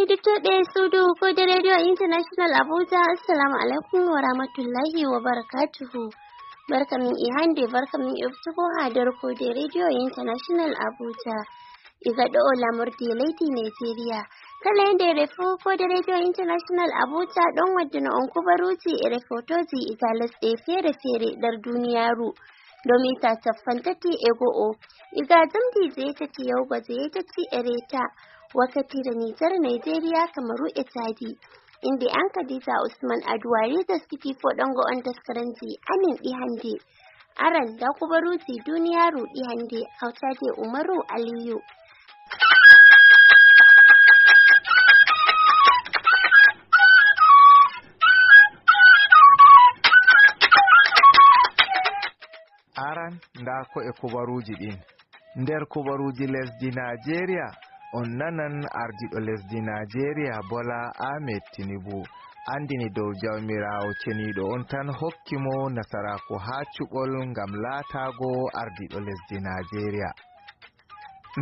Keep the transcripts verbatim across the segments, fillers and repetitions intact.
Heɗɗitooɓe suudu Koode Radio International Abuja, assalamu alaikum wa rahmatullahi wa barakatuhu. Barka min e hannde, barka min e ɓoftugo haa nder Koode Radio International Abuja. Iga ɗo o lamordi leydi Nigeria. Kala e nder fuu Koode Radio International Abuja ɗon waddana on kubaruuji e refotooji iga lesɗe feere-feere nder duniyaaru. Domin ta cappanɗe tati e go'o. Iga jamdi jeetati yahugo jeetati e reeta. Wakkatire Nijar, Nigeria, Kamaru e Chadi. Innde am Khadija Usman Aduwari, taskiti foɗongo on taskaranji amin ɗi hannde. Aran nda kubaruuji duniyaaru ɗi hannde, hawtaade Umaru Aliyu. Aran nda ko e kubaruuji ɗin. Nder kubaruuji lesdi Naajeeriya, on nanan ardiiɗo lesdi Naajeeriya Bola Ahmed Tinubu anndini dow Jawmiraawo ceniiɗo on tan hokki mo nasaraaku haa cuɓol ngam laataago ardiiɗo lesdi Naajeeriya.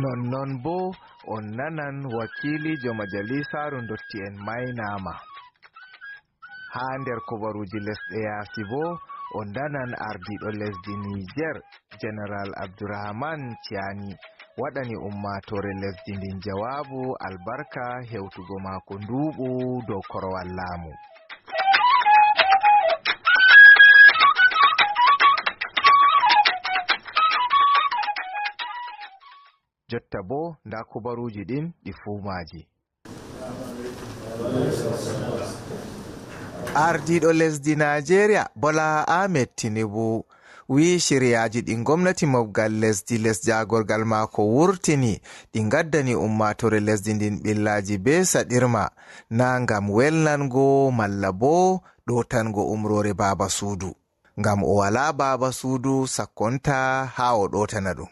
Nonnon boo on nanan wakiiliijo majalisaaru ndotti'en maynaama. Haa nder kubaruuji lesɗe yaasi boo, on nanan ardiiɗo lesdi Niijeer, Jeneral Abdurahman Ciani, waɗani ummaatoore lesdi ndin jawaabu albarka hewtugo maako nduuɓu dow korowal laamu. Jotta boo, ndaa kubaruuji ɗin ɗi fuu maaji. Ardiiɗo lesdi Naajeeriya, Bola Ahmed Tinubu, wiyi ciryaaji ɗi gomnati mobgal lesdi les jaagorgal maako wurtini, ɗi ngaddani ummaatoore lesdi ndin ɓillaaji bee saɗirma, naa ngam welnango malla boo ɗootango umroore baaba suudu. Ngam o walaa baaba suudu sakkonta haa o ɗootana ɗum.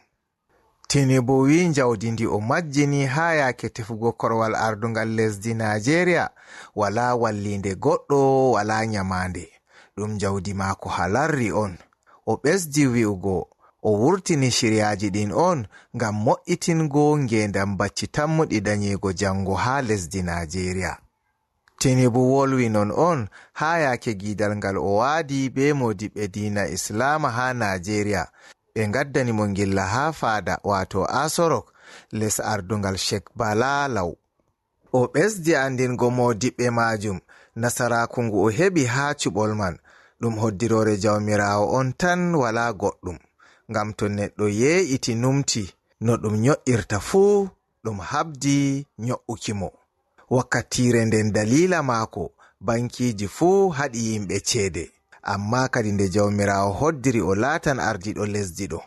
Tinubu wiyi njawdi ndi o majjini haa yaake tefugo korowal ardungal lesdi Naajeeriya walaa walliinde goɗɗo, walaa nyamaande. Ɗum njawdi maako halarri on. O ɓesdi wi'ugo o wurtini ciryaaji ɗin on ngam mo'itingo ngeendam bacci tammuɗi danyeego janngo haa lesdi Naajeeriya. Tinubu wolwi non on haa yaake giidal ngal o waadi bee moodiɓɓe diina Islaama haa Naajeeriya. Ɓe ngaddani mo ngilla haa faada, waato Aso Rock, les ardungal Sheikh Bala Law. O ɓesdi anndingo moodiɓɓe maajum nasaraaku ngu o heɓi haa cuɓol man, ɗum hoddiroore Jawmiraawo on tan, walaa goɗɗum. Ngam to neɗɗo yee'iti numti no ɗum nyo'irta fuu, ɗum haɓdi nyo'uki mo. Wakkatiire nden, daliila maako, bankiiji fuu haɗi yimɓe ceede. Ammaa kadi nde Jawmiraawo hoddiri o laatan ardiiɗo lesdi ɗo,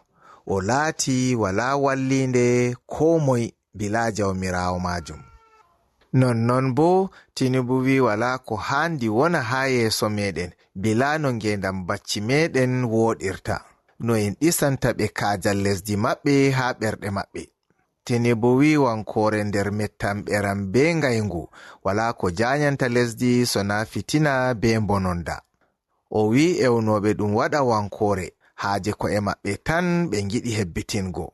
o laati walaa walliinde koo moy bilaa Jawmiraawo maajum. Nonnon boo, Tinubu wiyi walaa ko haandi wona haa yeeso meeɗen bilaa no ngeendam bacci meeɗen wooɗirta, no en ɗisanta ɓe kaajal lesdi maɓɓe haa ɓerɗe maɓɓe. Tinubu wiyi wankoore nder mettamɓeram bee ngayngu, walaa ko jaanyanta lesdi so naa fitina bee mbononda. O wiyi ewnooɓe ɗum waɗa wankoore, haaje ko'e maɓɓe tan ɓe ngiɗi hebbitingo.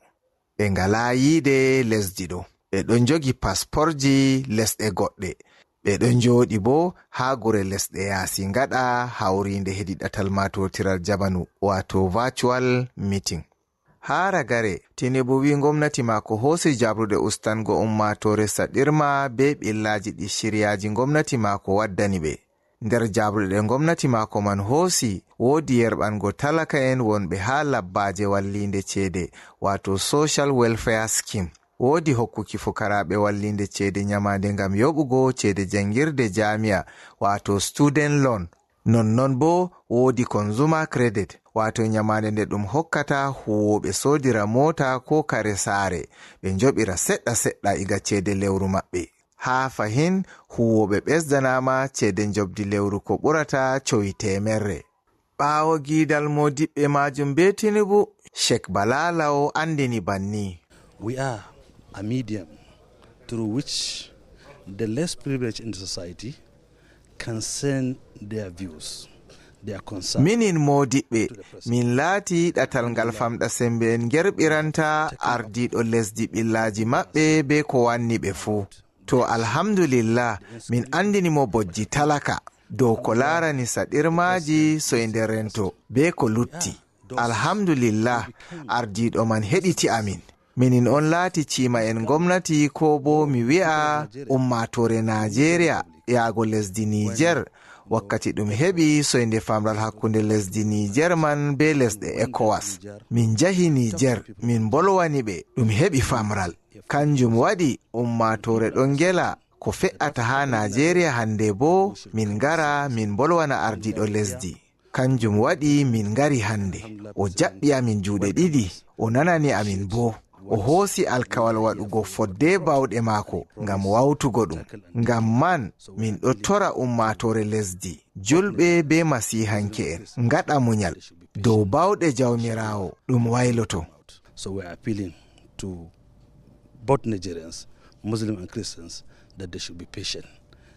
Ɓe ngalaa yiide lesdi ɗo. Ɓe ɗon njogi pasporji lesɗe goɗɗe. Ɓe ɗon njooɗi boo haa gure lesɗe yaasi ngaɗa hawriinde hedi ɗatal maatotiral jamanu, waato virtual meeting. Haa ragare, Tinubu wiyi ngomnati maako hoosi jabruɗe ustango ummaatoore saɗirma bee ɓillaaji ɗi ciryaaji ngomnati maako waddani ɓe. Nder jabruɗe ɗe ngomnati maako man hoosi, woodi yerɓango talaka'en wonɓe haa labbaaje walliinde ceede, waato social welfare scheme. Woodi hokkuki fukaraaɓe walliinde ceede nyamaande ngam yoɓugo ceede janngirde jaamiya, waato student loan. Nonnon boo woodi consumer credit, waato nyamaande nde ɗum hokkata huuwooɓe soodira moota koo kare saare, ɓe njoɓira seɗɗa-seɗɗa iga ceede lewru maɓɓe. Haa fahin, huuwooɓe ɓesdanaama ceede njoɓdi lewru ko ɓurata cowi teemerre. Ɓaawo giidal moodiɓɓe maajum bee Tinubu, Sheikh Balala o anndini banni. We are a medium through which the less privileged in the society can send their views, their concerns. Minin moodiɓɓe, min laati ɗatal ngal famɗa semmbe en ngerɓiranta ardiiɗo lesdi ɓillaaji maɓɓe bee ko wanni ɓe fuu. To, alhamdulillah, min anndini mo bojji talaka dow ko laarani saɗirmaaji soynde rento bee ko lutti. Alhamdulillah, ardiiɗo man heɗiti amin. Minin on laati ciima'en gomnati, koo boo mi wi'a ummaatoore Naajeeriya yaago lesdi Niijer, wakkati ɗum heɓi soynde famral hakkunde lesdi Niijer man bee lesɗe ekowas. Min njahi Niijer, min mbolwani ɓe, ɗum heɓi famral. Kanjum waɗi ummaatoore ɗon ngela ko fe'ata haa Naajeeriya hannde boo, min ngara, min mbolwana ardiiɗo lesdi. Kanjum waɗi min ngari hannde. O jaɓɓi amin juuɗe ɗiɗi, o nanani amin boo. O hoosi alkawal waɗugo fodde baawɗe maako ngam wawtugo ɗum. Ngam man, min ɗo tora ummaatoore lesdi, julɓe bee masiihanke'en, ngaɗa munyal. Dow baawɗe Jawmiraawo ɗum wayloto. So we are appealing to both Nigerians, Muslim and Christians, that they should be patient.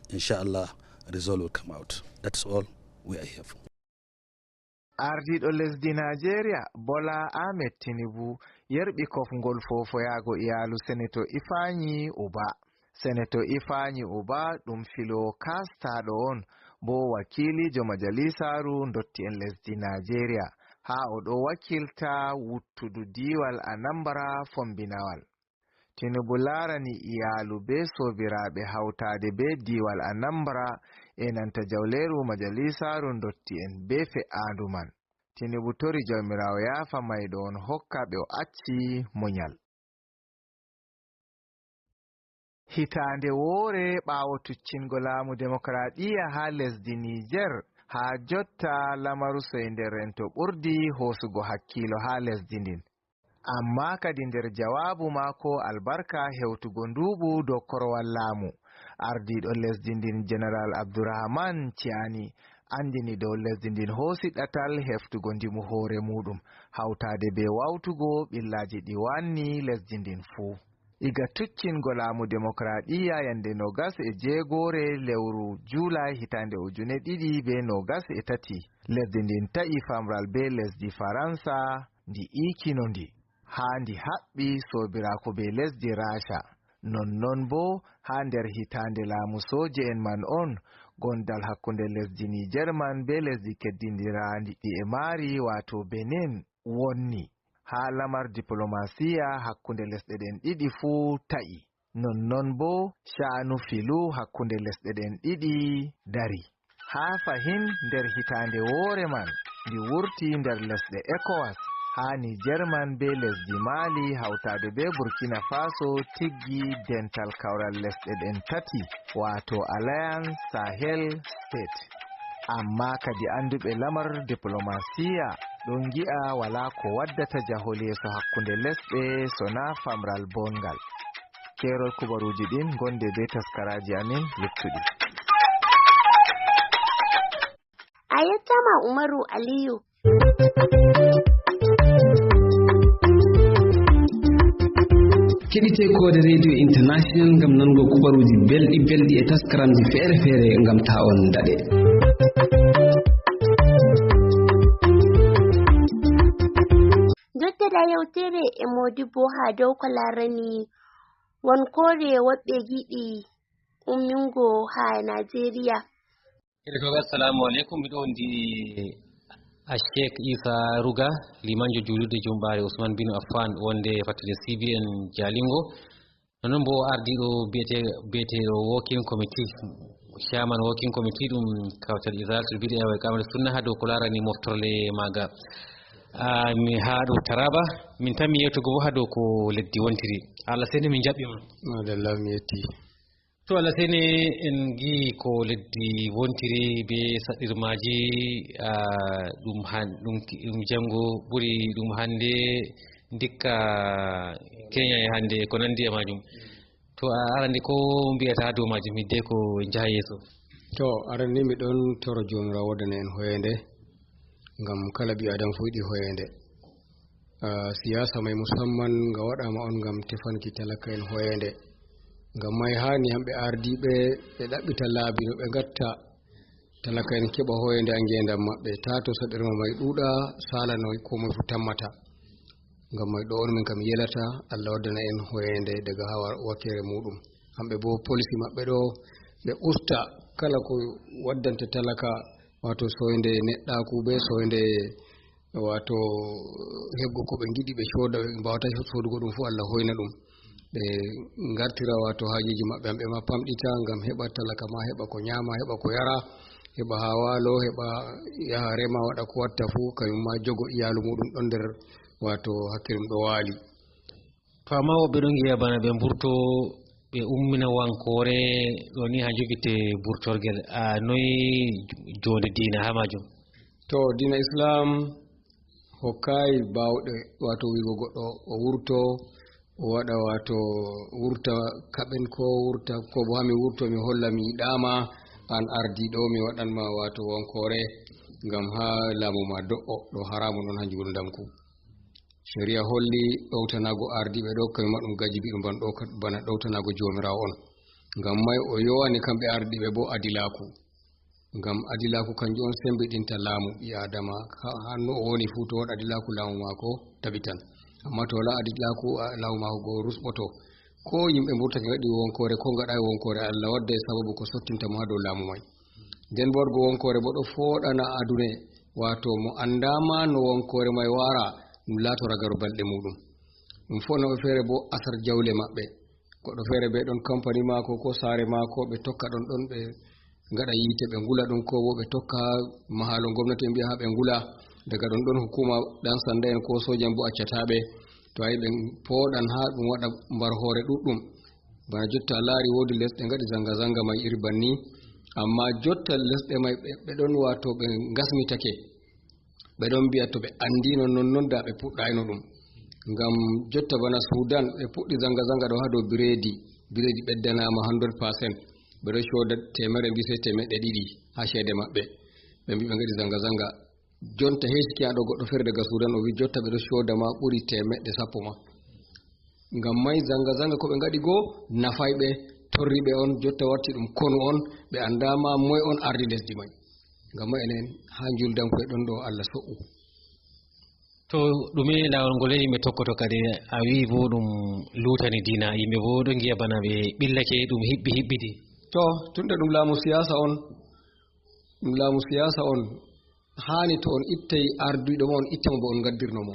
Inshallah, a result will come out. That's all we are here for. Ardiiɗo lesdi Naajeeriya, Bola Ahmed Tinubu, yerɓi kofngol foofoyaago iyaalu Senator Ifeanyi Uba. Senator Ifeanyi Uba ɗum filoowo kaastaaɗo on, boo wakiiliijo majaliisaaru ndotti'en lesdi Naajeeriya, haa o ɗo wakilta wuttudu diiwal Anambra fombinawal. Tinubu laarani iyaalu bee soobiraaɓe hawtaade bee diiwal Anambra e nanta jawleeru majaliisaaru ndotti'en bee fe'aandu man. Tinubu tori Jawmiraawo yaafa mayɗo on hokka ɓe o acci munyal. Hitaande woore ɓaawo tuccingo laamu demokaraaɗiyya haa lesdi Niijer, haa jotta lamaru soynde rento ɓurdi hoosugo hakkiilo haa lesdi ndin. Ammaa kadi nder jawaabu maako albarka hewtugo nduuɓu dow korowal laamu, ardiiɗo lesdi ndin Jeneral Abdurahman Ciani anndini dow lesdi ndin hoosi ɗatal heftugo ndimu hoore muuɗum, hawtaade bee wawtugo ɓillaaji ɗi waanni lesdi ndin fuu. Iga tuccingo laamu demokaraaɗiyya yande noogas e jeegoore lewru juulaay hitaande ujune ɗiɗi bee noogas e tati, lesdi ndin ta'i famral bee lesdi Faransa, ndi iikino ndi, haa ndi haɓɓi soobiraaku bee lesdi Raasha. Nonnon boo, haa nder hitaande laamu sooje'en man on, gondal hakkunde lesdi Niijer man bee lesdi keddindiraandi e maari, waato Benin, wonni. Haa lamar diplomasiya hakkunde lesɗe ɗen ɗiɗi fuu ta'i. Nonnon boo, sha'anu filu hakkunde lesɗe ɗen ɗiɗi dari. Haa fahin nder hitaande woore man, ndi wurti nder lesɗe ekowas, haa Niijer man bee lesdi Maali hawtaade bee Burkina Faso tiggi dental kawral lesɗe ɗen tati, waato Alliance Sahel State. Ammaa kadi annduɓe lamar diplomasiya ɗon ngi'a walaa ko waddata jahol yeeso hakkunde lesɗe so naa famral bongal. Keerol kubaruuji ɗin, ngonde bee taskaraaji amin luttuɗi. A yettama Umaru Aliyu. Keɗite Koode Radio International ngam nango kubaruuji belɗi belɗi e taskaramji feere feere ngam ta on daɗe. Jottata yewtere e Modibbo haa dow ko laarani wonkoore woɓɓe giɗi ummingo haa Najeriya. Keɗotooɓe, assalamu aleykum. Miɗo wondi a Cheikh Isa Ruga, limanjo juulirde Jumɓaare Usman bin Affan, wonde fattude C B N Jalingo. Nonon bo ardiiɗo biyete-, biyeteeɗo Working Committee, Chairman Working Committee ɗum kawtal Izalatul Bid'a wa Iqamatus Sunna haa dow ko laarani moftorle maaga. Ah, mi haa ɗo Taraba, min tan mi yewtugo bo haa dow ko leddi wontiri. Allah seni min jaɓɓi ma. Madalla, mi yetti. To Allah sene, en ngi ko leddi wontiri be saɗirmaaji, ah, ɗum han-, ɗum ki-, ɗum janngo ɓuri ɗum hannde, ndikka Kenya e hannde ko nanndi e majum. To a arande ko mbiyata dow majum hidde ko en njaha yeeso. To arande mi ɗon toro Joomiraawo waddana en hoyeende, ngam kala ɓii Aadama fuu yiɗi hoyeende. Ah, siyaasa may musamman nga waɗaama on ngam tefanki talaka'en hoyeende. Ngam may haani hamɓe ardiiɓe ɓe ɗaɓɓita laabi no ɓe ngatta talaka'en keɓa hoyeende a ngeendam maɓɓe. Taa to saɗirma may ɗuuɗa, saalano koo moy fuu tammata. Ngam may ɗo on min kam yelata, Allah waddana en hoyeende daga haa wa-, wakkeere muuɗum. Kamɓe boo polisi maɓɓe ɗo, ɓe usta kala ko waddanta talaka, waato soynde neɗɗaaku bee soynde, waato heɓgo ko ɓe ngiɗi ɓe cooda, ɓe mbaawataa soodugo ɗum fuu, Allah hoyna ɗum. Ɓe ngartira waato haajeeji maɓɓe, hamɓe ma pamɗita ngam heɓa talaka ma heɓa ko nyaama, heɓa ko yara, heɓa haa waalo, heɓa yaha rema, waɗa ko watta fuu, kanyum ma jogo iyaalu muuɗum ɗon nder waato hakkere mum ɗo waali. To amma woɓɓe ɗon ngi'a bana ɓe mburto, ɓe ummina wankoore, ɗo ni haa jogitte burtorgel. A noy joonde diina haa maajum? To diina Islam hokkaay baawɗe, waato wi'go goɗɗo o wurto, o waɗa, waato wurta kaɓen ko wurta, ko bo haa mi wurto mi holla mi yiɗaama, an ardiiɗo mi waɗan ma, waato wankoore, ngam haa laamu ma do'o, ɗo haraamu non haa njuulndamku. Shari'a holli ɗowtanaago ardiiɓe ɗo, kamma ɗum gajibi ɗum bana ɗowka-, bana ɗowtanaago Joomiraawo on. Ngam may o yowani kamɓe ardiiɓe bo adilaaku. Ngam adilaaku kanjum on sembiɗinta laamu ɓii Aadama. Ha, haa no o woni fuu, to waɗa adilaaku, laamu maako tabitan. Ammaa to walaa adilaaku, a, laamu maako go rusɓoto. Ko yimɓe mburtake ngaɗi wonkoore, ko ngaɗaay wonkoore, Allah wadday sababu ko sottinta mo haa dow laamu may. Nden bo waɗgo wonkoore bo ɗo fooɗana adune, waato mo anndaa ma no wonkoore may wara, ɗum laato ragare balɗe muuɗum. Ɗum fooɗana woɓɓe feere bo asar jawle maɓɓe. Goɗɗo feere bee ɗon kampani maako ko saare maako, ɓe tokka ɗon ɗon, ɓe ngaɗa yiite, ɓe ngula ɗum, ko bo ɓe tokka mahaalo gomnati, ɓe mbi'a haa ɓe ngula. Daga ɗon ɗon hukuma, ɗan sanda en ko soja en bo accataa ɓe. To a yi ɓe pooɗan haa ɗum waɗa mbar hoore ɗuɗɗum. Bana jotta a laari woodi lesɗe ngaɗi zanga-zanga may iri banni, ammaa jotta lesɗe may ɓe, ɓe ɗon waato ɓe ngasmitake. Ɓe ɗon mbi'a to ɓe anndino non, non da ɓe puɗɗayno ɗum. Ngam jotta bana Sudan, ɓe puɗɗi zanga-zanga ɗo haa dow bireedi. Bireedi ɓeddanaama hundred percent. Ɓe ɗo cooda teemerre, mbi sey teemeɗɗe ɗiɗi haa ceede maɓɓe. Ɓe mbi ɓe ngaɗi zanga-zanga. Jonta heesiki haa ɗo goɗɗo feere daga Sudan o wi jotta ɓe ɗo cooda ma ɓuri teemeɗɗe sappo ma. Ngam may zanga-zanga ko ɓe ngaɗi go nafaay ɓe, torri ɓe on, jotta warti ɗum konu on, ɓe anndaa ma moy on ardi lesdi may. Ngam may enen haa njuulndamku e ɗon ɗo Allah so'u. To ɗume laawol ngol yimɓe tokkoto kadi, a wi'i bo ɗum luutani diina, yimɓe bo ɗo ngi'a bana ɓe ɓillake, ɗum hiɓɓi hiɓɓidi. To, tunda ɗum laamu siyaasa on, ɗum laamu siyaasa on, haani to on ittay arduɗo ma, on itta mo bo on ngaddirno mo.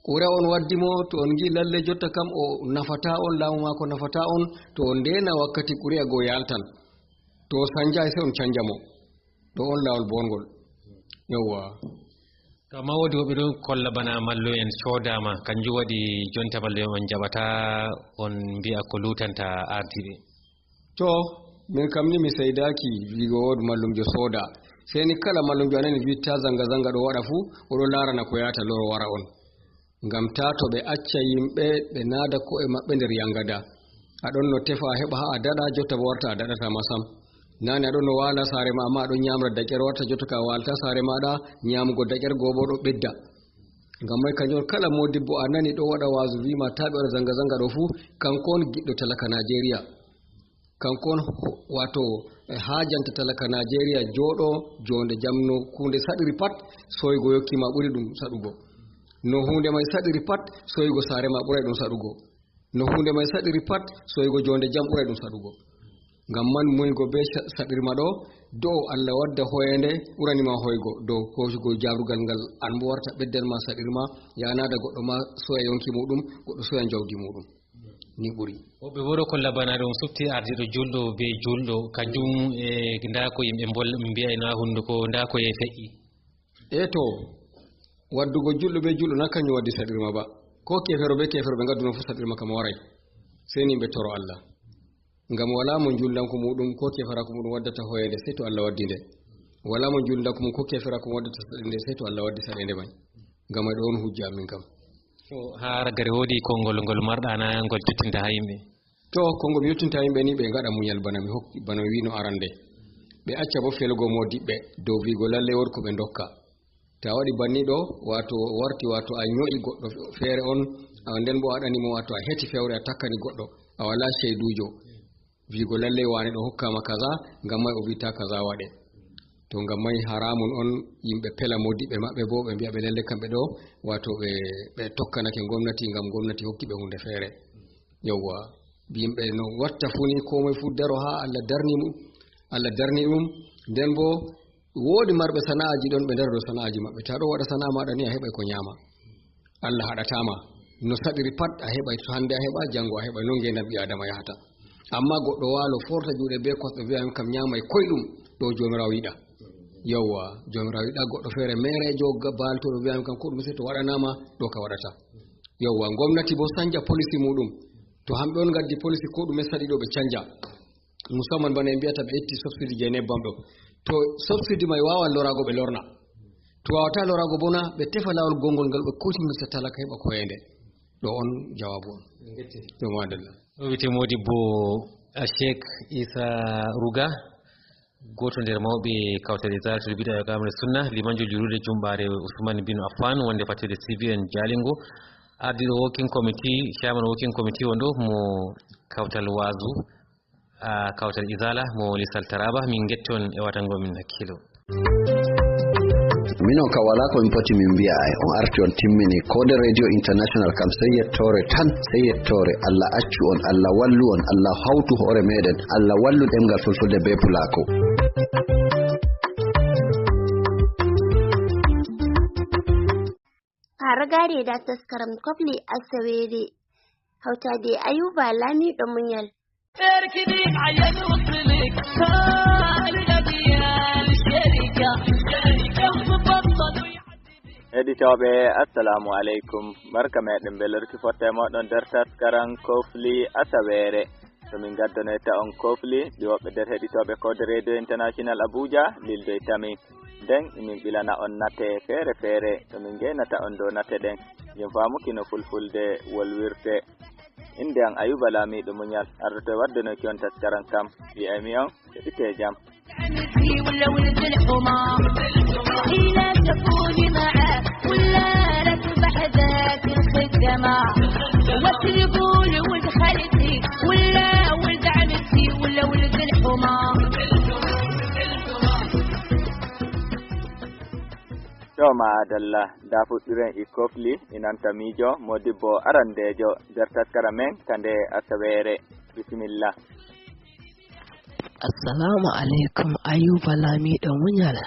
Kuri'a on waddi mo, to on ngi'i lalle jotta kam o nafataa on, laamu maako nafataa on, to on ndeena wakkati kuri'a go yaltan. To o sanjaay, sey on canja mo. Ɗo on laawol bongol. Yawwa. To amma woodi woɓɓe ɗon kolla bana mallu'en coodaama, kanjum waɗi jonta mallu'en on njaɓataa, on mbi'a ko luutanta ardiiɓe. To, min kam ni mi seydaaki wi'go woodi mallumjo sooda. Sey ni kala mallumjo a nani wi'i ta zanga-zanga ɗo waɗa fuu, o ɗo laarana ko yaata loro wara on. Ngam taa to ɓe acca yimɓe ɓe naada ko'e maɓɓe nder yangada. A ɗon no tefa a heɓa haa a daɗa, jotta bo warta a daɗata ma sam. Naane a ɗon no waala saare ma, amma a ɗon nyaamra daƴƴere, warta jotta ka a waalata saare maaɗa, nyaamugo daƴƴere go bo ɗo ɓedda. Ngam may kanjum on kala moodibbo a nani ɗo waɗa waazu wi'i ma taa ɓe waɗa zanga-zanga ɗo fuu, kanko on giɗɗo talaka Naajeeriya. Kanko on ho-, waato, e, haajanta talaka Naajeeriya jooɗo joonde jam no huunde saɗiri pat, soygo yokki ma ɓuri ɗum saɗugo. No huunde may saɗiri pat, soygo saare ma ɓuray ɗum saɗugo. No huunde may saɗiri pat, soygo joonde jam ɓuray ɗum saɗugo. Ngam man muygo bee sa-, saɗirma ɗo, do'o Allah wadda hoyeende ɓurani ma hoygo dow hoocugo jaarugal ngal, an bo warta ɓeddan ma saɗirma, yaanaada goɗɗo ma soya yonki muuɗum, goɗɗo soya njawdi muuɗum. Ni ɓuri. Woɓɓe bo ɗo kolla bana ɗum sufti ardiiɗo julɗo bee julɗo, kanjum, e, ndaa ko yimɓe mbol-, mbiyayno haa hunduko, ndaa ko e feƴƴi. E to, waddugo julɗo bee julɗo na kanjum waddi saɗirma ba. Ko keefeero bee keefeero ɓe ngadduno fuu saɗirma kam waray. Sey ni ɓe toro Allah. Ngam walaa mo njuulndanku muuɗum, ko keeferaaku muuɗum waddata hoyeende, sey to Allah waddi nde. Walaa mo njuulndanku mum, ko keeferaaku mum waddata saɗeende, sey to Allah waddi saɗeende may. Ngam may ɗo on hujja amin kam. To, haa ragare woodi konngol ngol marɗa na ngol jottinta haa yimɓe? To, konngol mi yottinta yimɓe ni, ɓe ngaɗa munyal bana mi hokki, bana mi wi'no arande. Ɓe acca bo felugo moodiɓɓe dow vi'go lalle woodi ko ɓe ndokka. To a waɗi banni ɗo, waato warti, waato a nyo'i goɗɗo feere on, a, nden bo a waɗani mo, waato a heti fewre a takkani goɗɗo, a walaa ceyduujo. Vi'go lallay waane ɗo hokkaama kaza, ngam may o vi'ta kaza waɗe. To ngam may haraamun on yimɓe pela moodiɓɓe maɓɓe bo, ɓe mbi'a ɓe lalle kamɓe ɗo, waato ɓe, ɓe tokkanake ngomnati, ngam ngomnati hokki ɓe huunde feere. Yawwa. Yimɓe no watta fuu ni, koo moye fuu daro haa Allah darni ɗum, Allah darni ɗum. Nden boo, woodi marɓe sana'aaji ɗon, ɓe ndara dow sana'aaji maɓɓe. To a ɗon waɗa sana'a maaɗa ni, a heɓay ko nyaama. Allah haɗataa ma. No saɗiri pat, a heɓay. To hannde a heɓa, janngo a heɓay. Non ngeendam ɓii Aadama yahata. Ammaa goɗɗo waalo, foorta juuɗe bee kosɗe, wi'a, "Min kam nyaamay koyɗum." Ɗo Joomiraawo yiɗa. Yawwa, Joomiraawo yiɗa goɗɗo feere meereejo ga-, baaltooɗo, wi'a, "Min kam ko ɗum sey to waɗanaama, ɗo ka waɗata." Yawwa, ngomnati boo sanja polisi muuɗum. To hamɓe on ngaddi polisi, ko ɗume saɗi ɗo, ɓe canja. Musamman bana en mbi'ata ɓe itti subsidi je nebbam ɗo. To subsidi mai wawan lorago ɓe lorna. To wawata lorago bona ɓe tefa lawol gongol ngal ɓe kutinirta talaka heɓa ko wende. Ɗo on jawabu on. To madalla. O wiyete Modibbo, a, Cheikh Isa Ruga, goto nder mawɓe kawtal Izalatul Bid'a wa Iqamatus Sunna, limanjo julude jumɓare Usman bin Affan, wonde fattude C B N Jalingo, ardiɗo working committee, chairman working committee on ɗo mo kawtal wazu, a, kawtal Izala mo Lisal Taraba. Min getti on e watango min hakkilo. Minon ka wala ko min poti min mbi'a ay. On arti on timmini. Kode Radio International kam sey yettore tan, sey yettore. Allah accu on, Allah wallu on, Allah hawtu hoore meɗen, Allah wallu ɗemngal fulfulde be pulako. Haa ragaare e daa taskaram Kofli Asaweere, hawtaade e Ayuba Laamiiɗo Muñal. Heɗitooɓe, assalamu aleykum. Barka meɗen belorki fotta e moɗon nder taskaram Kofli Asaweere. To min ngaddanoyta on kofli ɗi woɓɓe nder heɗitooɓe Kode Radio International Abuja lildoyta min. Nden min ɓilana on nate feere feere to min ngeenata on dow nate ɗen. Ngam faamuki no fulfulde wolwirte. Innde am Ayuba Laamiiɗo Muñal, ardoto e waddanoyki on taskaram kam. Wi'aymi on, keɗitee jam. To, maadalla, ndaa fuɗɗiren e kofli, inanta miijo, modibbo arandeejo nder taskara men ka nde asaweere. Bisimilla. Assalamu aleykum, Ayuba Laamiiɗo Muñal.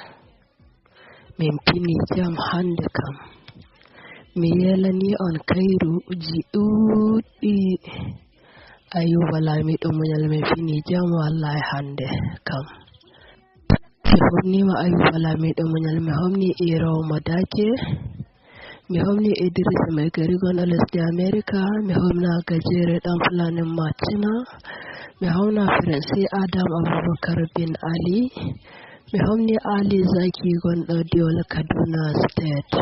Min pini jam hannde kam. Mi yeelani on kayruuji ɗuuɗɗi. Ayuba Laamiiɗo Muñal, min pini jam wallahi hannde kam. Mi homniima Ayuba Laamiiɗo Muñal, mi homni Iro Madake, mi homni Idrissa Maigari gonɗo lesdi Amerika, mi homna Gajere ɗan Fulani Macina, mi homna Firensi Adam Abubakar bin Ali, mi homni Ali Zaki gonɗo Diola Kaduna State.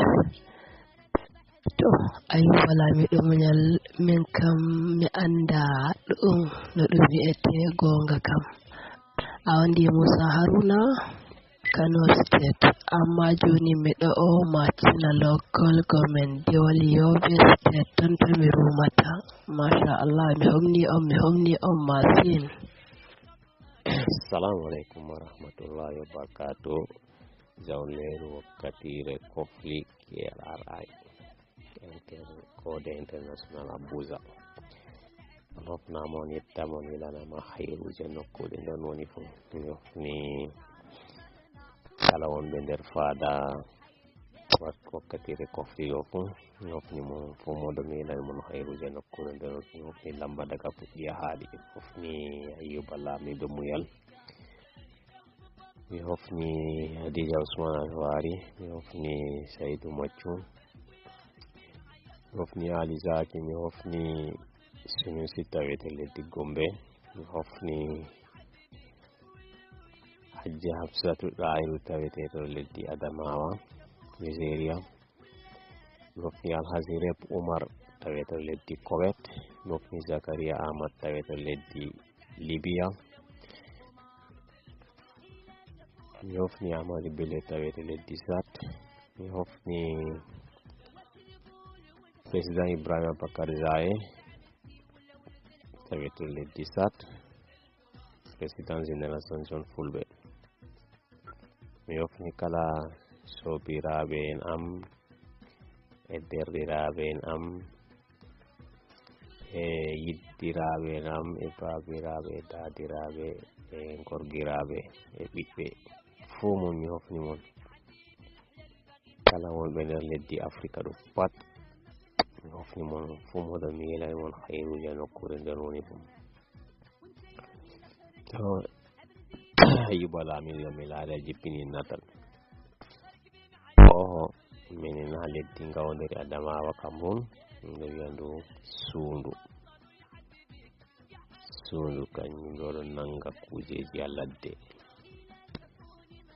To, Ayuba Laamiiɗo Muñal, min kam mi annda ɗum no ɗum wi'ete goonga kam. A wondi Musa Haruna, Kano State, amma jooni miɗo o Macina Local Government, Dewal Yobe State, ton to mi rumata. Masha Allah, mi homni on, mi homni on masin. Assalamu aleykum wa rahmatullahi wa barakatuh. Zawleeru wakkatiire kofli K R R I. Inter-, Kode International Abuja. On hofnaama, on yettaama, on welanaama hayruuje nokkuuje nde on woni fof. Mi hofni kala wonɓe nder faada wak-, wakkatiire kofli o fof. Mi hofni mo fof, moɗo mi welani mo hayruuje nokkuure nde on. Mi hofni lamba daga puɗɗi haa haaɗi. Mi hofni Ayyuba Laamiiɗo Muyal. Mi hofni Hadija Usman Alwari, mi hofni Saidu Maccu, mi hofni Ali Zaki, mi hofni Sunusi tawete leddi Gombe, mi hofni Hajji Hafsatu Ɗahiru tawete to leddi Adamawa, Nigeria. Mi hofni Alhaji Rep Umar tawete leddi Kowet, mi hofni Zakaria Ahmad tawete leddi Libya. Mi hofni Amadu Bele tawete leddi Sat. Mi hofni Président Ibrahima Bakar Zaye tawete leddi Sat. Président Génération Zone Fulɓe. Mi hofni kala soobiraaɓe en am e derɗiraaɓe en am e yiddiraaɓe nam, e baabiraaɓe, e daadiraaɓe, e gorgiraaɓe, e ɓiɓɓe. Fuu mon mi hofni mon. Kala wonɓe nder leddi Afrika ɗum pat, mi hofni mon fuu, moɗon mi yelani mon hayruuji e nokkuure nder woni fuu. To Ayuba Laamiɗo, yo mi laare a jippini natal. Oho, minen haa leddi ngawnderi Adamawa Cameroun, ɓe wiya ndu Suundu. Suundu kanjum ɗo ɗon nannga kuujeeji a ladde.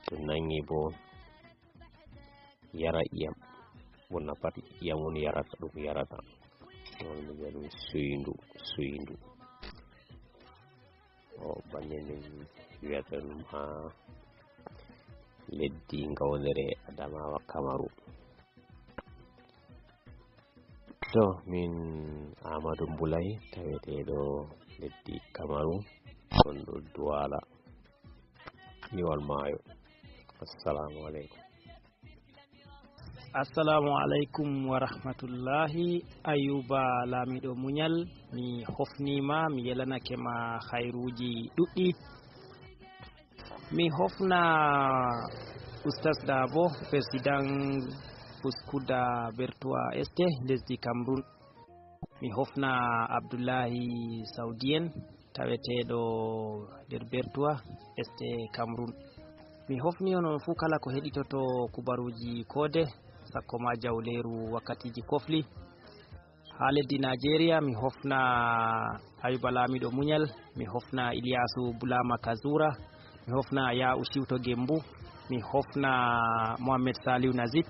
To nanngi bo, yara ƴiyam. Ɓurna pat ƴiyam woni yarata, ɗum yarata. Ɗon ɓe wiya ɗum suyndu, suyndu. O banni min wiyata ɗum haa leddi ngawndere Adamawa Kamaru. To min Amadou Mboulay, taweteeɗo leddi Kamaru, gonɗo Douala, Liwal Maayo. Assalamu aleykum. Assalamu aleykum wa rahmatullahi. Ayuba Laamiɗo Muñal, mi hofniima, mi yelanake ma hayruuji ɗuɗɗi. Mi hofna Oustaz Dabo, président Bouskuda Bertois Est, lesdi Cameroun. Mi hofna Abdullahi Saudien, taweteeɗo nder Bertois Est, Cameroun. Mi hofni onon fuu kala ko heɗitoto kubaruuji koode, sakko ma jawleeru wakkatiiji kofli. Haa leddi Najeriya, mi hofna Ayuba Laamiɗo Muñal, mi hofna Iliyaasu Bulama Kazura, mi hofna Ya'u Siwto Gembu, mi hofna Mohammed Saliu Nazib.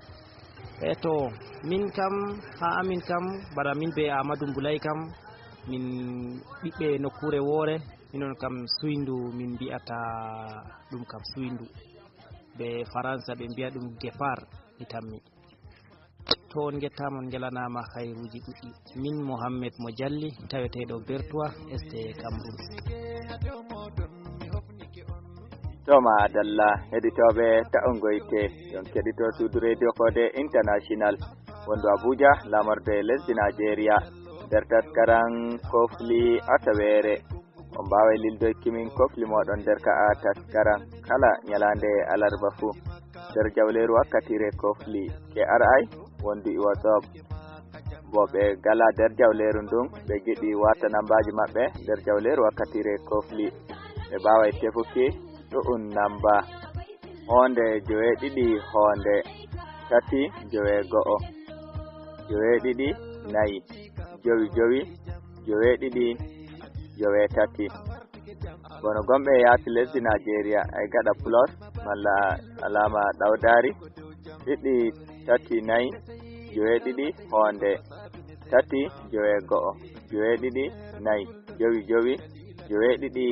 E to, min kam, haa amin kam, bana min be Amadou Mboulay kam, min ɓiɓɓe nokkuure woore, minon kam suyndu min mbi'ata ɗum kam suyndu. Be Faransa ɓe mbi'a ɗum guépard, mi tammi. To on ngettaama, on ngelanaama hayruuji ɗuɗɗi. Min Mohammed Mo Jalli, taweteeɗo Bertois Est, Cameroun. To maadalla, heɗitooɓe, ta'o ngoyte, on keɗito suudu Radio Koode International, wondu Abuja, laamorde lesdi Najeriya, nder taskaram Kofli Asaweere. On mbaaway lildoyki min kofli mooɗon nder ka'a taskaram kala nyalaande alarba fuu. Nder jawleeru wakkatiire kofli K R I wondu e WhatsApp. Bo ɓe gala nder jawleeru ndun, ɓe ngiɗi waata nambaaji maɓɓe nder jawleeru wakkatiire kofli. Ɓe mbaaway tefuki ɗu'un namba: hoonde joweeɗiɗi hoonde tati joweego'o, joweeɗiɗi nayi, jowi jowi, joweeɗiɗi, joweetati. Bono gomɓe yaasi lesdi Najeriya, ay gaɗa plus malla alaama ɗawdaari, ɗiɗi tati nayi, joweeɗiɗi hoonde tati joweego'o, joweeɗiɗi nayi, jowi jowi, joweeɗiɗi,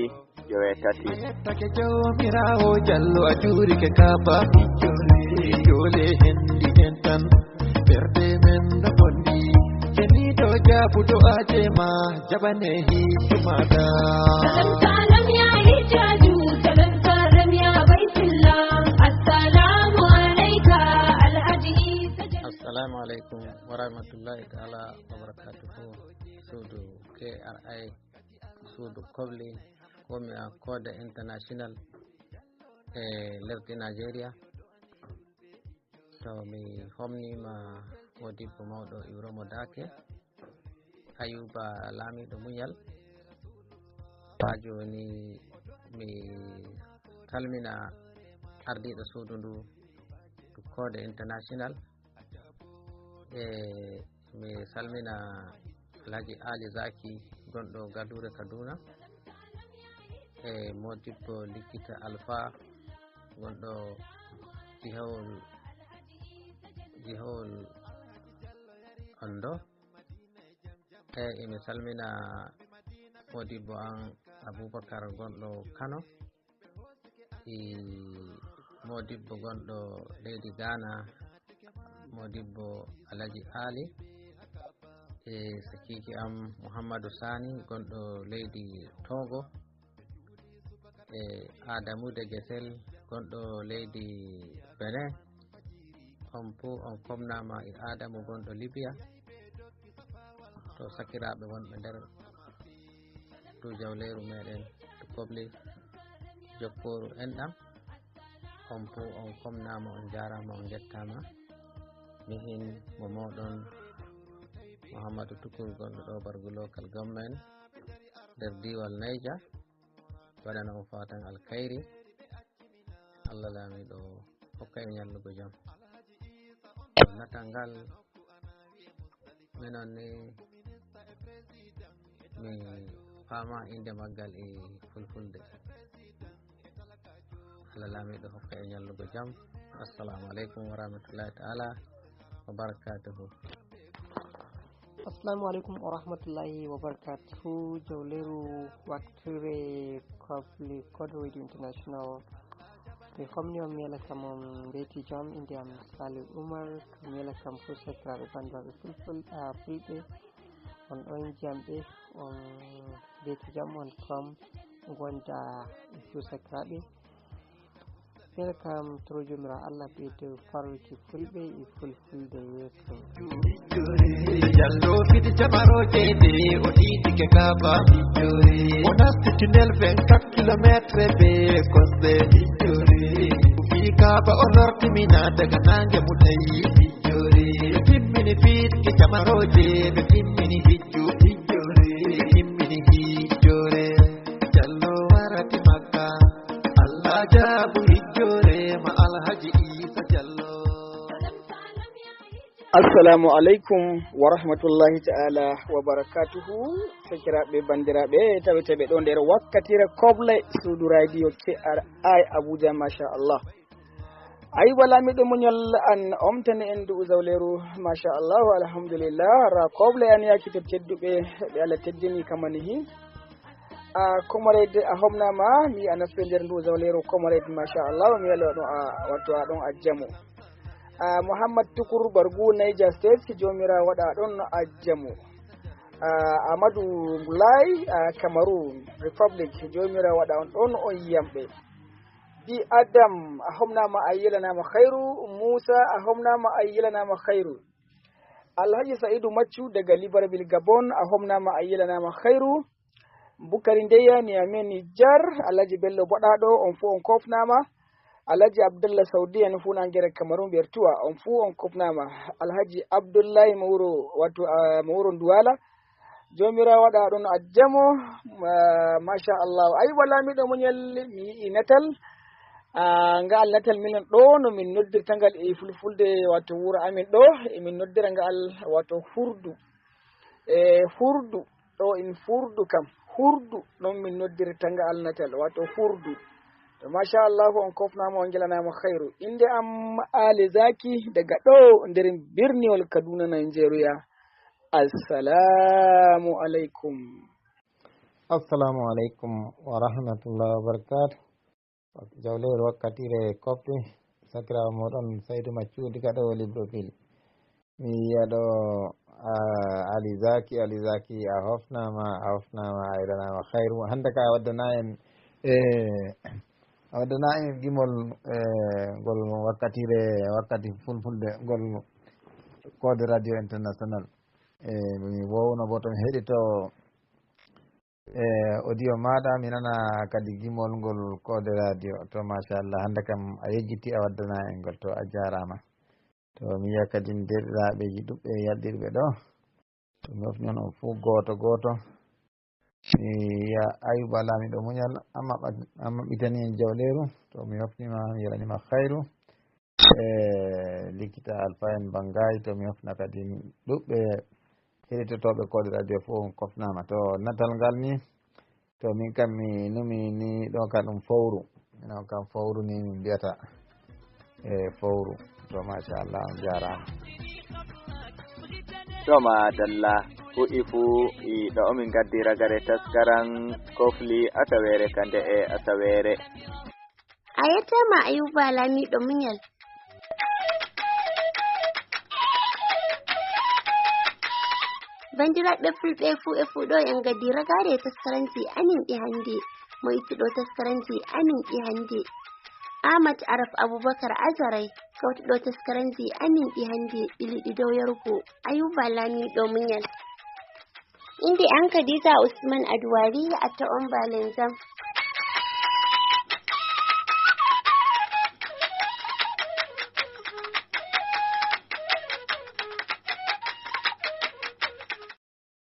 joweetati. Yettake Jawmiraawo Jallo, a juurike Kaaba, joole, joole hendi en tan. Ɓerɗe men no fondi, ceniiɗo jaabuɗo aaje ma, jaɓane hijju maɗa. Salam, salam ya hijjaju, salam, salam ya baitullah. Assalamu alaika, Alhaji Isa Jallo. Assalamu alaikum wa rahmatullahi ta'ala wa barakatuhu. Suudu K R I, suudu kobli, ko mi a Koode International e lesdi Nigeria. To mi homniima modibbo mawɗo Ibrahima Dake, Ayuba Laamiɗo Muñal. Haa jooni mi salmina ardiiɗo suudu ndu, Koode International. E mi salmina Alhaji Ali Zaki, gonɗo Gadure Kaduna, e modibbo Likita Alfa, gonɗo jihawol, jihawol Ondo. E emi salmina modibbo an Abubakar, gonɗo Kano, e modibbo gonɗo leydi Ghana, modibbo Alhaji Ali, e sakiiki am Muhammadu Sani, gonɗo leydi Togo, e Adamu de Gesel, gonɗo leydi Benin. On fuu on komnaama e Adamu, gonɗo Libya. to sakiraaɓe wonɓe nder to jawleeru meɗen to Kobli Jokkooru enɗam. On fof on komnaama, on njaaraama, on njettaama. Mihin mo mooɗon Muhammadu Tukur, gonɗo ɗo Bargu Local Government nder diiwal Niger. Waɗana on fatan alkhairi. Allah Laamiiɗo hokka en ñallugo jam. Natal ngal, minon ni mi faama innde maggal e fulfulde. Allah Laamiiɗo hokka en ñallugo jam. Assalamu aleykum wa rahmatullahi ta'ala wa barakatuhu. Assalamu aleykum wa rahmatullahi wa barakatuhu. Jawleeru wakkatire Kobli Kod Radio International. Mi komni on, mi yela kam on mbeyti jam, innde am Saliu Umar. Mi yela kam fof sakiraaɓe banndiraaɓe fulful-, ah, fulɓe. On ɗon jamɓe, on mbeyti jam, on kam ngonda e fof sakiraaɓe. Welcome to Joomiraaɗo Allah, ɓeydo farluki fulɓe e fulfulde yeeso. Jallo fiti jamarooje nde o ɗiɗike Kaaba. O nasti tunnel vingt-quatre kilomètres be kosɗe. Fii Kaaba o lorti Mina daga naange Mutayi. Ɓe timmini fitki jamarooje, ɓe timmini hijju. Ɓe timmini hijjoore. Jallo warati Makka. Allah jaabu hijjoore ma Alhaji Isa Jallo. Assalamu aleykum wa rahmatullahi ta'ala wa barakatuhu. Sakiraaɓe, banndiraaɓe, taweteeɓe ɗo nder wakkatire Koble, suudu radio K R I Abuja, masha Allah. Ayuba Laamiiɗo Muñal an omtani en ndu'u zawleeru, masha Allah, alhamdulillah. Ra Koble an yaaki ted-, tedduɓe, ɓe Allah teddini kamani hi. A comrade a homnaama, mi a nasɓe nder ndu'u zawleeru comrade, masha Allah, mi welo ɗo a, wato a ɗon a jamo. Ah, Muhammad Tukur Bargu, Niger State, Joomiraawo waɗa ɗon a jamo. Ah, Amadou Laye, ah, Cameroon Republic, Joomiraawo waɗa on ɗon on yiyamɓe. Bi Adam, a homnaama a yelanaama khairu. Musa, a homnaama a yelanaama khairu. Alhaji Sa'idu Maccu daga Libreville, Gabon, a homnaama a yelanaama khairu. Bukari Ndeya, Niamey, Niger, Alhaji Bello Boɗaɗo, on fof on kofnaama. Alhaji Abdullah Saudi, en fof nangere Cameroon, Bertuwa, on fof on kofnaama. Alhaji Abdullahi mo wuro, wato, ah, mo wuro Duwala. Joomiraawo waɗa ɗon a jamo, ma-, masha Allah. Ayuba Laamiiɗo Muñal, mi yi'i natal. Ah, nga'al natal minon ɗo no min noddirta ngal e fulfulde, wato wuro amin ɗo, e min noddira nga'al, wato hurdu. E hurdu, ɗo in furdu kam, hurdu, non min noddirta nga alnatal, wato furdu. To, masha Allah, on kofnaama, on ngelanaama khairu. Innde am Ali Zaki daga ɗo nder birniwol Kaduna, Nigeria. Assalamu alaikum. Assalamu alaikum wa rahmatullahi wa barakatuh. Jawleeru wakkatire kofte, sakiraawo mooɗon Saydu Maccuudi ka ɗo Libreville. Mi yiya ɗo, a, Ali Zaki, Ali Zaki, a hofnaama, a hofnaama, a yelanaama khairu. Hannde ka a waddana en, e, a waddana en gimol, e, ngol wakkatire, wakkati fulfulde, ngol Code Radio International. E, mi wowno bo to mi heɗito e audio maaɗa, mi nana kadi gimol ngol Code Radio. To, machallah, hannde kam a yejjiti, a waddana en ngol. To, a jaaraama. To, mi yiya kadi deerɗiraaɓe yiɗuɓe yalɗirɓe ɗo. To, mi hofni on, on fuu gooto gooto. Mi yiya Ayuba Laamiiɗo Muñal, a maɓɓa-, a maɓɓitani en jawleeru. To, mi hofnima, mi yelaniima khairu. E likita Alfa en Bangaay, to mi hofna kadi ɗuɓɓe heɗitotooɓe Code Radio fof on kofnaama. To natal ngal ni, to min kam mi numi ni ɗo ka ɗum fowru. Minon kam fowru ni min mbiyata. E fowru. To machallah, on jaaraama. To madalla, fuɗi fuu i ɗo min gaddi ragare taskaran kofli asaweere kande e asaweere. A yettaama Ayuba Laamiiɗo Muñal. Banndiraaɓe fulɓe fuu e fuu ɗo en gaddi ragaare taskaranji amin ɗi hannde. Mo ittuɗo taskaranji amin ɗi hannde. Ahmad Araf Abubakar Azaray, kawtuɗo taskaranji amin ɗi hannde, ɓiliɗi dow yarugo Ayuba Laamiiɗo Muñal. Inde am Khadija Usman Aduwari, a ta'on mbaalen jam.